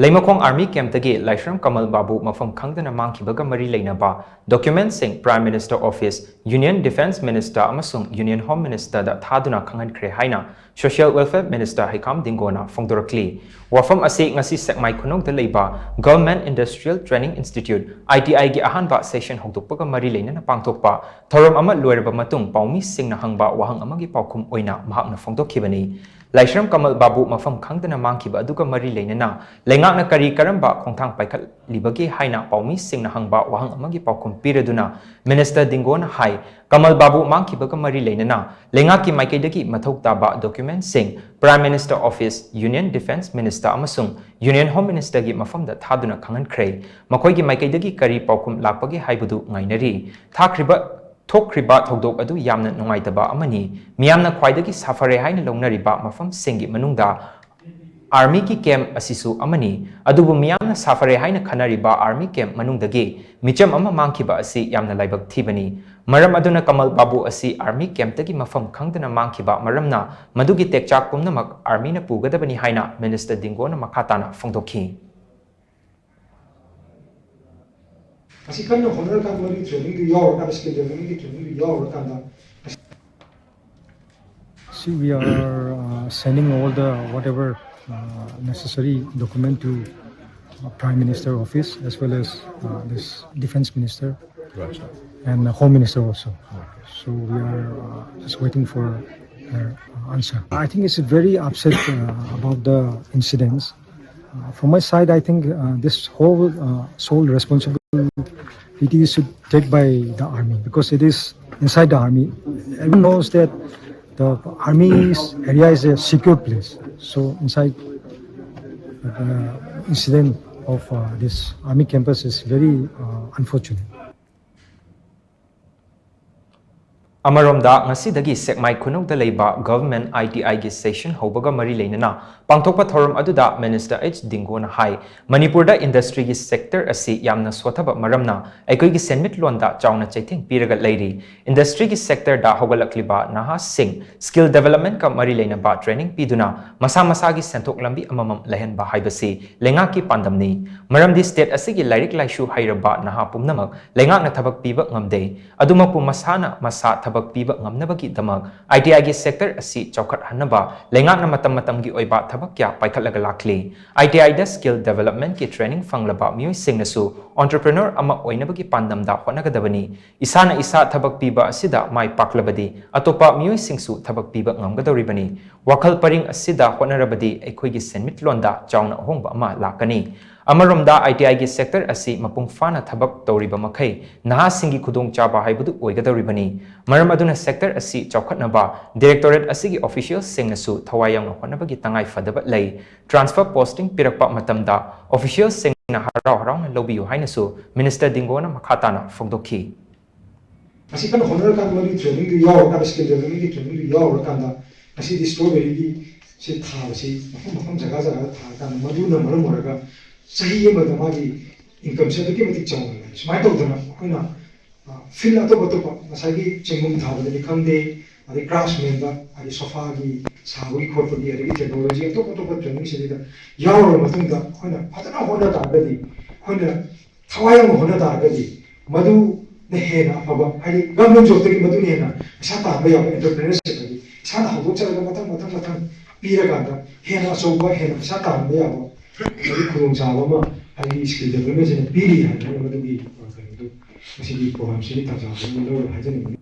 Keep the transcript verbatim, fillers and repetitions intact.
ꯂꯩꯃꯈꯣꯡ army ꯀꯦꯝꯞꯇꯒꯤ ꯂꯥꯏꯁ꯭ꯔꯝ ꯀꯃꯜ ꯕꯥꯕꯨ ꯃꯐꯝ ꯈꯪꯗꯅ ꯃꯥꯡꯈꯤꯕꯒ ꯃꯔꯤ ꯂꯩꯅꯕ ꯗꯣꯀ꯭ꯌꯨꯃꯦꯟꯠꯁꯤꯡ Prime Minister Office, Union Defence Minister ꯑꯃꯁꯨꯡ Union Home Minister ꯗ ꯊꯥꯗꯨꯅ ꯈꯪꯍꯟꯈ꯭ꯔꯦ ꯍꯥꯏꯅ Social Welfare Minister ꯍꯩꯈꯥꯝ ꯗꯤꯡꯒꯣꯅ ꯐꯣꯡꯗꯣꯔꯛꯂꯤ꯫ ꯋꯥꯐꯝ ꯑꯁꯤ ꯉꯁꯤ ꯁꯦꯛꯃꯥꯏ ꯈꯨꯅꯧꯗ ꯂꯩꯕ Government Industrial Training Institute, I T I ꯒꯤ ꯑꯍꯥꯟꯕ session ꯍꯧꯗꯣꯛꯄꯒ ꯃꯔꯤ ꯂꯩꯅꯅ ꯄꯥꯡꯊꯣꯛꯄ ꯊꯧꯔꯝ ꯑꯃ ꯂꯣꯏꯔꯕ ꯃꯇꯨꯡ ꯄꯥꯎꯃꯤꯁꯤꯡꯅ ꯍꯪꯕ ꯋꯥꯍꯪ ꯑꯃꯒꯤ ꯄꯥꯎꯈꯨꯝ ꯑꯣꯏꯅ ꯃꯍꯥꯛꯅ ꯐꯣꯡꯗꯣꯛꯈꯤꯕꯅꯤ꯫ ꯂꯥꯏꯁ꯭ꯔꯝ ꯀꯃꯜ ꯕꯥꯕꯨ ꯃꯐꯝ ꯈꯪꯗꯅ ꯃꯥꯡꯈꯤꯕ ꯑꯗꯨꯒ ꯃꯔꯤ ꯂꯩꯅꯅ ꯂꯩꯉꯥꯛꯅ ꯀꯔꯤ ꯀꯔꯝꯕ ꯈꯣꯡꯊꯥꯡ ꯄꯥꯏꯈꯠꯂꯤꯕꯒꯦ ꯍꯥꯏꯅ ꯄꯥꯎꯃꯤꯁꯤꯡꯅ ꯍꯪꯕ ꯋꯥꯍꯪ ꯑꯃꯒꯤ ꯄꯥꯎꯈꯨꯝ ꯄꯤꯔꯗꯨꯅ Minister ꯗꯤꯡꯒꯣꯅ ꯍꯥꯏ, ꯀꯃꯜ ꯕꯥꯕꯨ ꯃꯥꯡꯈꯤꯕꯒ ꯃꯔꯤ ꯂꯩꯅꯅ ꯂꯩꯉꯥꯛꯀꯤ ꯃꯥꯏꯀꯩꯗꯒꯤ ꯃꯊꯧ ꯇꯥꯕ ꯗꯣꯀ꯭ꯌꯨꯃꯦꯟꯠꯁꯤꯡ Prime Minister Office, Union Defence Minister ꯑꯃꯁꯨꯡ Union Home Minister ꯒꯤ ꯃꯐꯝꯗ ꯊꯥꯗꯨꯅ ꯈꯪꯍꯟꯈ꯭ꯔꯦ꯫ ꯃꯈꯣꯏꯒꯤ ꯃꯥꯏꯀꯩꯗꯒꯤ ꯀꯔꯤ ꯄꯥꯎꯈꯨꯝ ꯂꯥꯛꯄꯒꯦ ꯍꯥꯏꯕꯗꯨ ꯉꯥꯏꯅꯔꯤ꯫ ꯊꯥꯈ꯭ꯔꯤꯕ ꯊꯣꯛꯈ꯭ꯔꯤꯕ ꯊꯧꯗꯣꯛ ꯑꯗꯨ ꯌꯥꯝꯅ ꯅꯨꯡꯉꯥꯏꯇꯕ ꯑꯃꯅꯤ꯫ ꯃꯤꯌꯥꯝꯅ ꯈ꯭ꯋꯥꯏꯗꯒꯤ ꯁꯥꯐꯔꯦ ꯍꯥꯏꯅ ꯂꯧꯅꯔꯤꯕ ꯃꯐꯝꯁꯤꯡꯒꯤ ꯃꯅꯨꯡꯗ ꯑꯥꯔꯃꯤꯒꯤ ꯀꯦꯝꯞ ꯑꯁꯤꯁꯨ ꯑꯃꯅꯤ꯫ ꯑꯗꯨꯕꯨ ꯃꯤꯌꯥꯝꯅ ꯁꯥꯐꯔꯦ ꯍꯥꯏꯅ ꯈꯟꯅꯔꯤꯕ ꯑꯥꯔꯃꯤ ꯀꯦꯝꯞ ꯃꯅꯨꯡꯗꯒꯤ ꯃꯤꯆꯝ ꯑꯃ ꯃꯥꯡꯈꯤꯕ ꯑꯁꯤ ꯌꯥꯝꯅ ꯂꯥꯏꯕꯛ ꯊꯤꯕꯅꯤ꯫ ꯃꯔꯝ ꯑꯗꯨꯅ ꯀꯃꯜ ꯕꯥꯕꯨ ꯑꯁꯤ ꯑꯥꯔꯃꯤ ꯀꯦꯝꯞꯇꯒꯤ ꯃꯐꯝ ꯈꯪꯗꯅ ꯃꯥꯡꯈꯤꯕ ꯃꯔꯝꯅ ꯃꯗꯨꯒꯤ ꯇꯦꯛꯆꯥꯛ ꯄꯨꯝꯅꯃꯛ ꯑꯥꯔꯃꯤꯅ ꯄꯨꯒꯗꯕꯅꯤ ꯍꯥꯏꯅ Minister ꯗꯤꯡꯒꯣꯅ ꯃꯈꯥ ꯇꯥꯅ ꯐꯣꯡꯗꯣꯛꯈꯤ꯫ ꯑꯁꯤ ꯀꯟꯅ ꯍꯣꯠꯅꯔꯀꯥꯟꯗ ꯃꯗꯨꯒꯤ ꯇ꯭ꯔꯦꯅꯤꯡꯗꯨ ꯌꯥꯎꯔꯀꯥꯟꯗ, skill ꯗꯦꯕꯂꯞꯃꯦꯟꯒꯤ ꯇ꯭ꯔꯦꯅꯤꯡꯗꯨ ꯌꯥꯎꯔꯀꯥꯟꯗ See, we are uh, sending all the whatever uh, necessary document to uh, Prime Minister office as well as uh, this defense minister and the home minister also. So we are uh, just waiting for their uh, answer. I think it's very upset uh, about the incidents. Uh, from my side, I think uh, this whole uh, sole responsibility should take by the army because it is inside the army. Everyone knows that the army's area is a secure place. So inside the incident of uh, this army campus is very uh, unfortunate. ꯑꯃꯔꯣꯝꯗ, ꯉꯁꯤꯗꯒꯤ ꯁꯦꯛꯃꯥꯏ ꯈꯨꯅꯧꯗ ꯂꯩꯕ Government I T I ꯒꯤ session ꯍꯧꯕꯒ ꯃꯔꯤ ꯂꯩꯅꯅ ꯄꯥꯡꯊꯣꯛꯄ ꯊꯧꯔꯝ ꯑꯗꯨꯗ Minister H ꯗꯤꯡꯒꯣꯅ ꯍꯥꯏ, ꯃꯅꯤꯄꯨꯔꯗ industry ꯒꯤ sector ꯑꯁꯤ ꯌꯥꯝꯅ ꯁꯣꯊꯕ ꯃꯔꯝꯅ ꯑꯩꯈꯣꯏꯒꯤ ꯁꯦꯟꯃꯤꯠꯂꯣꯟꯗ ꯆꯥꯎꯅ ꯆꯩꯊꯦꯡ ꯄꯤꯔꯒ ꯂꯩꯔꯤ꯫ Industry ꯒꯤ sector ꯗ ꯍꯧꯒꯠꯂꯛꯂꯤꯕ ꯅꯍꯥꯁꯤꯡ skill development ꯀ ꯃꯔꯤ ꯂꯩꯅꯕ training ꯄꯤꯗꯨꯅ ꯃꯁꯥ ꯃꯁꯥꯒꯤ ꯁꯦꯟꯊꯣꯛ ꯂꯝꯕꯤ ꯑꯃꯃꯝ ꯂꯩꯍꯟꯕ ꯍꯥꯏꯕꯁꯤ ꯂꯩꯉꯥꯛꯀꯤ ꯄꯥꯟꯗꯝꯅꯤ꯫ ꯃꯔꯝꯗꯤ state ꯑꯁꯤꯒꯤ ꯂꯥꯏꯔꯤꯛ ꯂꯥꯏꯁꯨ ꯍꯩꯔꯕ ꯅꯍꯥ ꯄꯨꯝꯅꯃꯛ ꯂꯩꯉꯥꯛꯅ ꯊꯕꯛ ꯄꯤꯕ ꯉꯝꯗꯦ꯫ ꯑꯗꯨꯃꯛꯄꯨ ꯃꯁꯥꯅ ꯃꯁꯥ ꯊꯕꯛ ꯄꯤꯕ ꯉꯝꯅꯕꯒꯤꯗꯃꯛ I T I ꯒꯤ sector ꯑꯁꯤ ꯆꯥꯎꯈꯠꯍꯟꯅꯕ ꯂꯩꯉꯥꯛꯅ ꯃꯇꯝ ꯃꯇꯝꯒꯤ ꯑꯣꯏꯕ ꯊꯕꯛ ꯀꯌꯥ ꯄꯥꯏꯈꯠꯂꯒ ꯂꯥꯛꯂꯤ꯫ I T I the skill development ꯀꯤ training ꯐꯪꯂꯕ ꯃꯤꯑꯣꯏꯁꯤꯡꯅꯁꯨ entrepreneur ꯑꯃ ꯑꯣꯏꯅꯕꯒꯤ ꯄꯥꯟꯗꯝꯗ ꯍꯣꯠꯅꯒꯗꯕꯅꯤ꯫ ꯏꯁꯥꯅ ꯏꯁꯥ ꯊꯕꯛ ꯄꯤꯕ ꯑꯁꯤꯗ ꯃꯥꯏ ꯄꯥꯛꯂꯕꯗꯤ ꯑꯇꯣꯞꯄ ꯃꯤꯑꯣꯏꯁꯤꯡꯁꯨ ꯊꯕꯛ ꯄꯤꯕ ꯉꯝꯒꯗꯧꯔꯤꯕꯅꯤ꯫ ꯋꯥꯈꯜ ꯄꯔꯤꯡ ꯑꯁꯤꯗ ꯍꯣꯠꯅꯔꯕꯗꯤ ꯑꯩꯈꯣꯏꯒꯤ ꯁꯦꯟꯃꯤꯠꯂꯣꯟꯗ ꯆꯥꯎꯅ ꯑꯍꯣꯡꯕ ꯑꯃ ꯂꯥꯛꯀꯅꯤ꯫ ꯑꯃꯔꯣꯝꯗ, I T I ꯒꯤ sector ꯑꯁꯤ ꯃꯄꯨꯡ ꯐꯥꯅ ꯊꯕꯛ ꯇꯧꯔꯤꯕ ꯃꯈꯩ ꯅꯍꯥꯁꯤꯡꯒꯤ ꯈꯨꯗꯣꯡꯆꯥꯕ ꯍꯥꯏꯕꯗꯨ ꯑꯣꯏꯒꯗꯧꯔꯤꯕꯅꯤ꯫ ꯃꯔꯝ ꯑꯗꯨꯅ sector ꯑꯁꯤ ꯆꯥꯎꯈꯠꯅꯕ directorate ꯑꯁꯤꯒꯤ official ꯁꯤꯡꯅꯁꯨ ꯊꯋꯥꯏ ꯌꯥꯎꯅ ꯍꯣꯠꯅꯕꯒꯤ ꯇꯉꯥꯏ ꯐꯗꯕ ꯂꯩ꯫ Transfer posting ꯄꯤꯔꯛꯄ ꯃꯇꯝꯗ official ꯁꯤꯡꯅ ꯍꯔꯥꯎ ꯍꯔꯥꯎꯅ ꯂꯧꯕꯤꯌꯨ ꯍꯥꯏꯅꯁꯨ Minister ꯗꯤꯡꯒꯣꯅ ꯃꯈꯥ ꯇꯥꯅ ꯐꯣꯡꯗꯣꯛꯈꯤ꯫ ꯃꯁꯤ ꯀꯟꯅ ꯍꯣꯠꯅꯔꯀꯥꯟꯗ, ꯃꯗꯨꯒꯤ training ꯗꯨ ꯌꯥꯎꯔꯀꯥꯟꯗ, skill development ꯀꯤ training ꯗꯨ ꯌꯥꯎꯔꯀꯥꯟꯗ, ꯉꯁꯤꯗꯤ strawberry ꯒꯤ ꯁꯤ ꯊꯥꯕꯁꯤ ꯃꯐꯝ ꯃꯐꯝ, ꯖꯒꯥ ꯖꯒꯥꯗ ꯊꯥꯔꯀꯥꯟꯗ, ꯃꯗꯨꯅ ꯃꯔꯝ ꯑꯣꯏꯔꯒ ꯆꯍꯤ ꯑꯃꯗ ꯃꯥꯒꯤ income ꯁꯦ ꯑꯗꯨꯛꯀꯤ ꯃꯇꯤꯛ ꯆꯥꯎꯅ ꯂꯥꯛꯏ꯫ ꯁꯨꯃꯥꯏꯅ ꯇꯧꯗꯅ ꯑꯩꯈꯣꯏꯅ, ꯑ, field ꯑꯇꯣꯞ ꯑꯇꯣꯞꯄ, ꯉꯁꯥꯏꯒꯤ ꯆꯦꯡꯒꯨꯝ ꯊꯥꯕꯗꯅꯤ ꯈꯪꯗꯦ, ꯑꯗꯩ craftsman ꯗ, ꯍꯥꯏꯗꯤ sofa ꯒꯤ ꯁꯥꯕꯒꯤ ꯈꯣꯠꯄꯒꯤ, ꯑꯗꯒꯤ technology ꯑꯇꯣꯞ ꯑꯇꯣꯞꯄ training ꯁꯤꯗꯩꯗ ꯌꯥꯎꯔꯕ ꯃꯇꯨꯡꯗ, ꯑꯩꯈꯣꯏꯅ ꯐꯖꯅ ꯍꯣꯠꯅ ꯇꯥꯔꯒꯗꯤ, ꯑꯩꯈꯣꯏꯅ ꯊꯋꯥꯏ ꯌꯥꯎꯅ ꯍꯣꯠꯅ ꯇꯥꯔꯒꯗꯤ, ꯃꯗꯨꯅ ꯍꯦꯟꯅ ꯑꯐꯕ, ꯍꯥꯏꯗꯤ government job ꯇꯒꯤ ꯃꯗꯨꯅ ꯍꯦꯟꯅ ꯄꯩꯁꯥ ꯇꯥꯟꯕ ꯌꯥꯕ entrepreneurship ꯍꯥꯏꯗꯤ ꯏꯁꯥꯅ ꯍꯧꯗꯣꯛꯆꯔꯒ ꯃꯊꯪ ꯃꯊꯪ ꯃꯊꯪ ꯄꯤꯔꯀꯥꯟꯗ ꯍꯦꯟꯅ ꯑꯆꯧꯕ, ꯍꯦꯟꯅ ꯄꯩꯁꯥ ꯇꯥꯟꯕ ꯌꯥꯕ, ꯍꯥꯏꯗꯤ ꯈꯨꯗꯣꯡꯆꯥꯕ ꯑꯃ, ꯍꯥꯏꯗꯤ skill development ꯁꯤꯅ ꯄꯤꯔꯤ ꯍꯥꯏꯕ ꯃꯗꯨꯒꯤ, ꯑ, ꯀꯩꯅꯣꯗꯨ ꯉꯁꯤꯒꯤ program ꯁꯤꯒꯤ ꯇꯥꯟꯖꯥ ꯑꯃ ꯂꯧꯔꯒ ꯍꯥꯏꯖꯅꯤꯡꯕꯅꯤ꯫